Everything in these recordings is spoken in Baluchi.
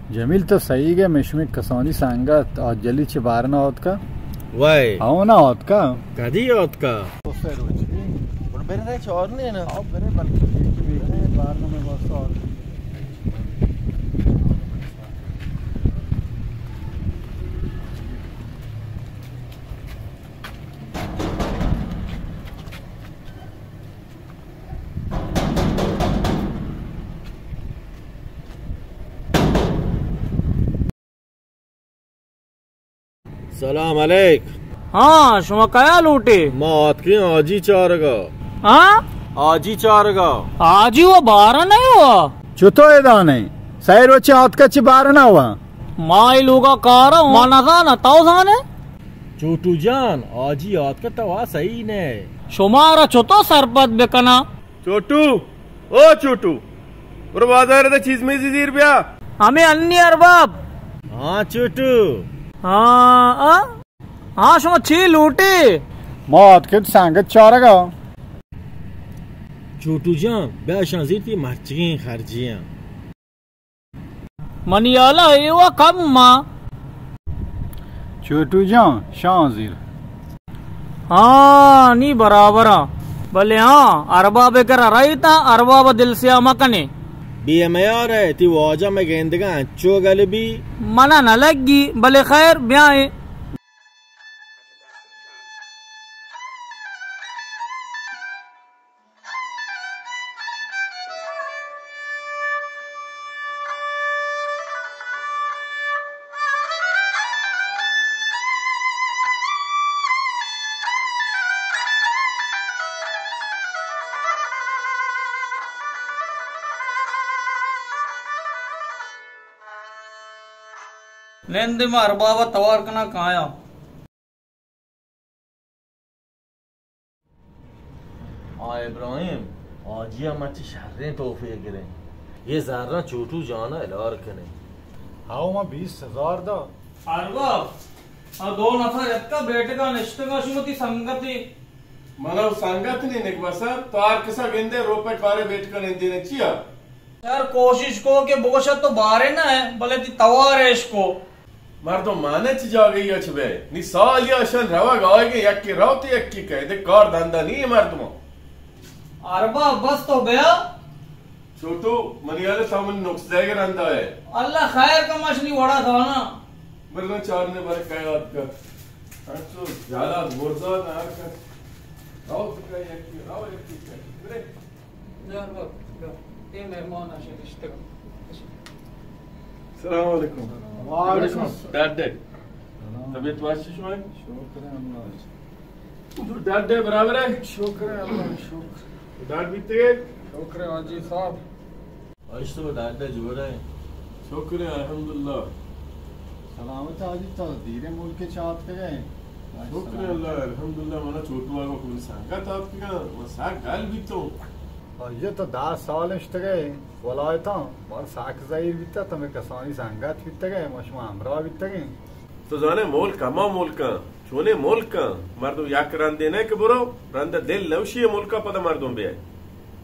جمیل، تو صحیح گئے، مئے شمئے کسانی سنگت آجلی چہ بارنا آتکا؟ وای۔ او نہ آتکا؟ کدی آتکا؟ دو سئے روچ۔ گڑا برے چارنے نا۔ آ، برے بلکہ۔ برے بارنا مئے واسطہ آتکا۔ سلام علیک۔ ہاں، شما کیا لوٹے؟ ما آتکیں آجی چارگا۔ ہاں؟ آجی چارگا۔ آجی و بارا نہ ہوا؟ چتو ادا نہ؟ سئے روچے آتکا چہ بارا نہ ہوا؟ ما اے لوگا کارا، ما نزانا، تو زانے؟ چوٹو جان، آجی آتکا تو آ صحیح نہ۔ شمارا چتو سرپد بکنا؟ چوٹو، او چوٹو، برو بازار ءَ چیز میزی زیر بیا۔ ہمے انی ارباب۔ ہاں چوٹو۔ ہاں، آ؟ ہاں، شما چی لوٹی؟ ما آتکیں سنگت چارگا۔ چوٹو جان، بیا شان زیر تی مرچگیں خرجیاں۔ منی ہیالا ایوا کم ما۔ چوٹو جان، شان زیر۔ ہاں، نی برابر آں۔ بلے ہاں، ارباب ءِ کرا رئیت آں، ارباب ءَ دل سیاہ مکنے۔ بے میار ئے، تی واجہ مئے گندگا انچو گل بی۔ منا نہ لگی، بلے خیر، بیائیں۔ نندے ما ارباب ءَ توار کناں کایاں۔ آ ابراہیم، آجی ءَ مرچی شریں توفے گریں۔ اے زراں چوٹو جان ءَ ہلار کنیں۔ ہاو، ما بیست ہزار دا۔ ارباب، آ دو نفر اتکا بیٹگا نشتگا، شما تی سنگتے۔ من ءَ سنگت نی نک بس ءَ، تو ہر کسا گندے روپے کارے بیٹگا نندینے چیا؟ یار کوشش کو کہ بگوشت تو بارے نہ ہے، بلے تی توار ایش کو۔ مردم مانے چہ جاگہی ءَ چہ بئے؟ نی سالی ءَ شان روگ آیگ ءَ، یکے روت یکے کئیت، دگہ کار دندا نی مردماں۔ ارباب بس تو بیا۔ چھوٹو، منی ہیال ءَ تو منی نقص دئیگ ءِ رندا ئے۔ اللہ خیر کماش نی وڑا تھانا۔ برنا چارنے بارے کئے آتکا۔ انچو جالا برزا نہ کن۔ روت کئے یکے، رو یکے کئے۔ برے۔ جان بابا، اے مہمان آ شرشتگ۔ السلام علیکم۔ وعلیکم السلام۔ ڈاڈ ئے؟ طبیعت وش شمئے؟ شکر اللہ۔ ڈاڈ ئے، برابر ئے؟ شکر اللہ، شکر۔ ڈاڈ بیتگ ئے؟ شکر حاجی صاحب۔ اشتو ڈاڈ ئے، جوڑ ئے؟ شکر الحمدللہ۔ سلامت حاجی، تو دیریں ملک چہ آتکگ ئے؟ شکر اللہ، الحمدللہ، منا چھوٹو آگو کوئی سنگت آتکگاں، من سک گل بیتوں۔ آ، یہ تو دہ سال اشتگے ولایتاں، بار سک زہیر بیتا، تو مئے کسانی سنگت بیتگے، ما شما ہمراہ بیتگیں۔ تو زانے ملک ہما ملکاں، چونیں ملکاں، مردم یک رندے نہ کہ برو، رند دل نوشی ملکا پدا مردم بیائے۔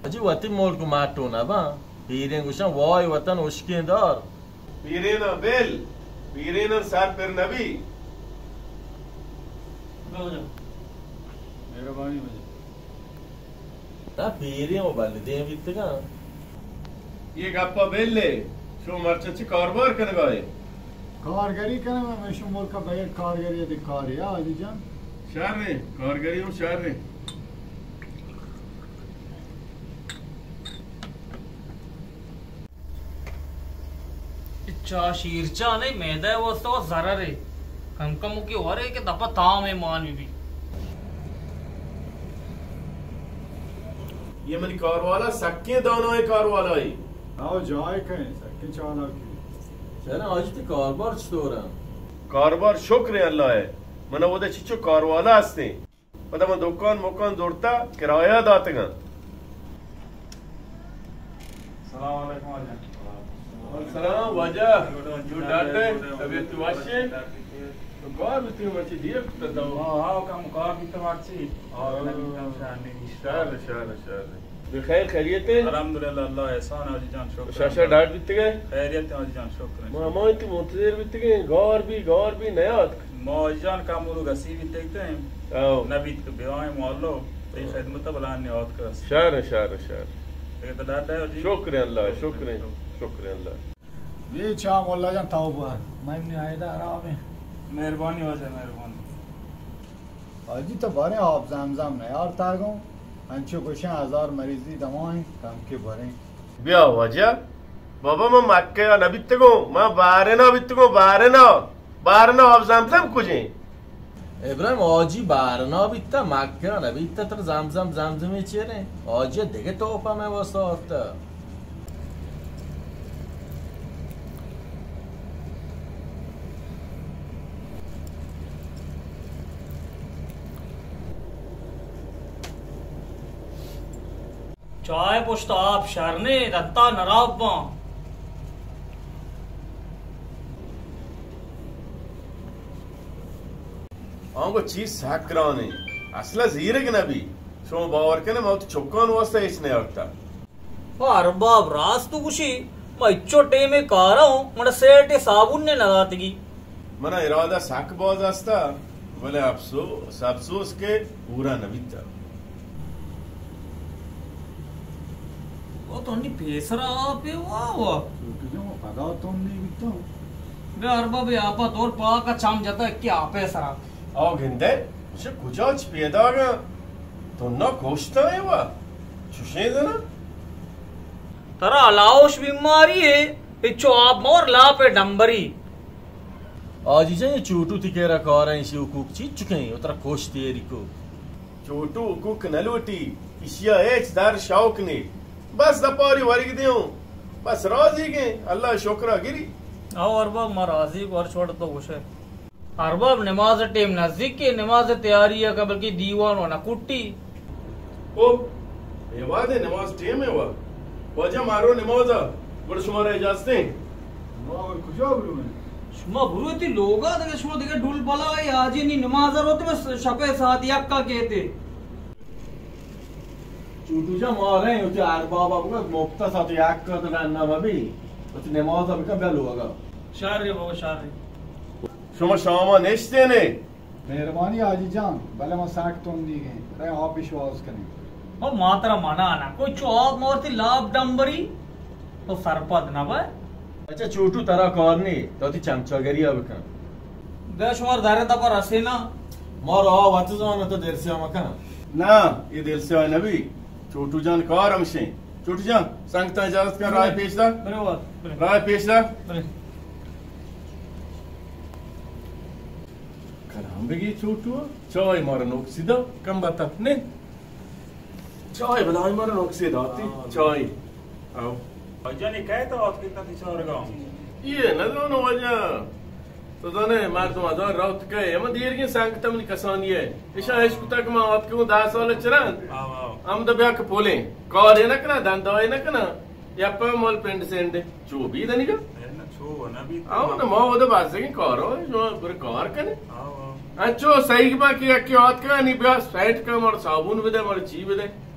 اجی وتی ملک ماٹو نہ باں، پیریں گوشاں وای وطن اشکیں دار۔ پیریناں بل، پیریناں سر پر نبی۔ مہربانی واجہ۔ تا پیریں و بلدیں بیتگاں۔ یہ گپا بل ئے، شما مرچا چہ کاربار کنگا ئے؟ کارگری کنگا، من شما ملکا بغیر کارگری دے کارے، آ حاجی جان؟ شریں، کارگری ہم شریں۔ چا شیرچا نہ، میدہ ءِ واسطہ و ضرر ئے۔ کم کم کی ورے کہ دپا تام مان بی بی۔ یہ منی کاروالا سکیں دانائیں کاروالا ئے۔ آو جائے کہیں، سکیں چالاکی۔ شریں حاجی، تی کاربار چطور ئے؟ کاربار شکر اللہ ئے۔ من ودا چچو کاروالا ہستیں۔ پدا من دکان مکان زرتا کرایہ داتگاں۔ سلام علیکم واجہ۔ سلام واجہ۔ جو ڈاکٹر، طبیعت واشے؟ تو کار بوتی مرچی دیر کتا تو؟ ہاں، ہاں، کم کار بیتا مرچی۔ ہاں۔ شر، شر، شر۔ بخیر، خیریت ئے؟ الحمدللہ، اللہ احسان، حاجی جان، شکر۔ شاشا ڈاڈ بیتگ ئے؟ خیریت ئے حاجی جان، شکر۔ ما، ما تو منتظر بیتگیں، گار بی، گار بی، نیاتک۔ ما حاجی جان کم رو گسی بیتگ تیں۔ او۔ نبیت کہ بیائیں مالو، تئی خدمت بلان نیاتک است۔ شر، شر، شر۔ دیگہ تو ڈاڈ ئے حاجی؟ شکر اللہ، شکر، شکر۔ شکر اللہ۔ اے چا مولا جان، تو بر۔ من نی آیدا آرام ایں۔ مہربانی واجہ، مہربانی۔ حاجی تو باریں آپ زمزم نیارتگ اوں، انچو گوشیں ہزار مریضی دوائیں کم کے بریں۔ بیا واجہ، بابا من مکہ ءَ نہ بیتگوں، من بارنا بیتگوں، بارنا، بارنا آپ زمزم کجیں؟ ابراہیم، حاجی بارنا بیتا، مکہ نہ بیتا، ترا زمزم زمزمے چیریں؟ حاجی دگہ توپا مئے واسطہ آورتا۔ چائے پشت آپ شر نے، دنتا نراب باں۔ آنگو چیز سک گرانیں، اصلا زیرگ نبی۔ شما باور کنے، ما وتی چکان واسطہ ہچ نیارتا۔ او ارباب، راست تو گوشی، ما اچو ٹیمے کارا ہوں، منا سیٹے صابون نے نداتگی۔ منا ارادہ سک باز استا، بلے افسوس، افسوس کہ پورا نبیتا۔ او تو نی پیسرا آپے، واہ واہ۔ تو کہ جو پدا تو نی بیتا۔ بے ارباب، آپا دور پاکا چم جتا کہ آپے سرا۔ او گندئے، چہ کجا چہ پیداگاں؟ تو نہ کوشتاں اے وا؟ چشیں زنا؟ ترا ہلاوش بیماری اے، پچو آپ مور لاپ ڈمبری۔ حاجی جان، یہ چوٹو تی کیرا کارا، ایشی حقوق چی چکیں؟ او ترا کوشتی اے ریکو۔ چوٹو حقوق نہ لوٹی، ایشیا ہچ در شوق نے۔ بس دپاری ورگ دیوں، بس راضی گیں، اللہ شکرا گری۔ او ارباب، ما راضی، ور چھوڑ تو گوشے۔ ارباب، نماز ٹیم نزدیک اے، نماز تیاری ءَ کہ بلکہ دیوان و نہ کٹی۔ او، اے وہدے نماز ٹیم اے وا۔ واجہ مارو نماز ءَ، گڑا شمارا اجازت ایں۔ ما گڑا کجا برو ایں؟ شما برو تی لوگا، دگہ شما دگہ ڈول بلا اے، آجی نی نماز ءَ روتے بس شپے ساعت یکا کیتے۔ چوٹو جان، ما رئیں، وتی اربابا بگو، مفتا ساعت یک کا تو رندا مبی، وتی نمازا بکن، بیا لوگا۔ شر رے بابا، شر رے۔ شما شاما نشتینے؟ مہربانی حاجی جان، بلے ما سک تندیگیں، رئیں آپی شواز کنیں۔ او ما ترا منع نہ کو، چو آپ مورتی لاپ ڈمبری۔ تو سرپد نہ بئے۔ اچھا چوٹو، ترا کار نی، تو تی چمچاگری ءَ بکن۔ بیا شمار در دپا رسینا۔ ما راہ وت زان، تو دل سیاہ مکن۔ نہ، یہ دل سیاہ نبی۔ چوٹو جان کار ہمشیں۔ چوٹو جان، سنگتاں اجازت کن، راہ پیش دار۔ برے وار، برے۔ راہ پیش دار۔ برے۔ کلام بگی چوٹو، چائے مارا نوک سیدھا، کم بتا، نے؟ چائے بلائی مارا نوک سے داتی، ہاں۔ چائے۔ او۔ واجہ نے کہے تو آتکے تھا تی چارگاں؟ یہ نہ زانو واجہ۔ تو زانے مردم ہزار رات کئے، ہم دیرگیں سنگت منی کسانی ہے۔ اشاں اش کتا کہ ما آتکوں دہ سال چران۔ ہاں، ہاں۔ ہم دا بیا کہ پولیں۔ کارے نہ کنا، دندائے نہ کنا۔ یا پہ مال پنڈ سنڈ۔ چو بی دنیگا؟ اے نہ چو نہ بی۔ آو نہ ما ودا بازگیں کارو، شما بر کار کنے۔ آو، آو۔ انچو صحیح با کہ یکی آتکا نی بیا سیٹ کا، مار صابون بدے، مار چی بدے۔